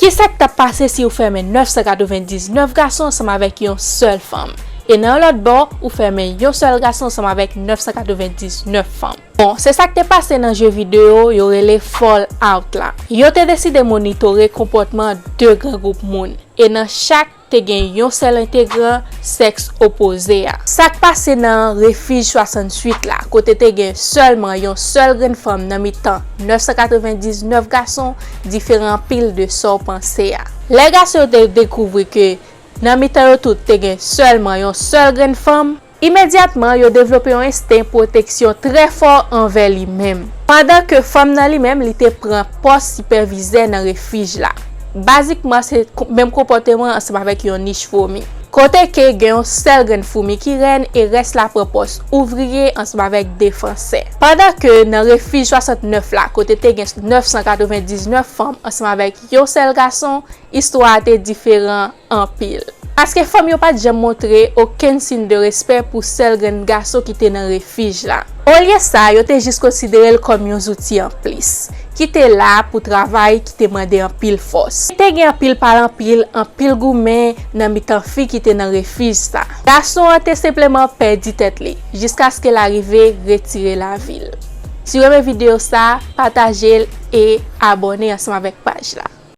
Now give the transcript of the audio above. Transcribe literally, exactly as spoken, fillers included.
Se sa k t ap pase si ou fèmen nèf san katrevendiznèf gason ansanm avèk yon sèl fanm. E nan yon lòt bò, ou fèmen yon sèl gason ansanm avèk nèf san katrevendiznèf fanm. Bon, se sa k te pase nan je videyo yo rele Fallout la. Yo te deside monitore konpòtman de gran gwoup moun. E nan chak te gen yon sèl entegran sèks opoze a. Sa k pase nan refij swasanntuit la, kote te gen sèlman yon sèl grenn fanm nan mitan nèf san katrevendiznèf gason, diferan anpil de sa w panse a. Lè gason yo te dekouvri ke nan mitan yo tout te gen sèlman yon sèl grenn fanm, imedyatman yo devlope yon ensten pwoteksyon trè fò anvè li menm. Pandan ke fanm nan li menm, li te pran pòs sipèvizè nan refij la. Bazikman, se ko- menm konpòteman ansanm avèk yon nich fomi. Kote ke gen yon sèl grenn foumi ki rèn e rès la pran pòs ouvriye ansanm avèk defansè. Pandan ke nan refij swasantnèf la, kote te gen nèf san katrevendiznèf fanm ansanm avèk yon sèl gason, istwa a te diferan anpil. Paske fanm yo pa t janm montre okenn siy de respè pou sèl grenn gason ki te nan refij la. Olye sa, yo te jis konsidere l kòm yon zouti anplis, ki te la pou travay ki te mande anpil fòs. Te gen anpil pale anpil, anpil goumen nan mitan fi ki te nan refij sa. Gason an te senpleman pèdi tèt li, jiskaske l arive retire lavi l. Si w renmen videyo sa, pataje l e abòne ansanm avèk paj la.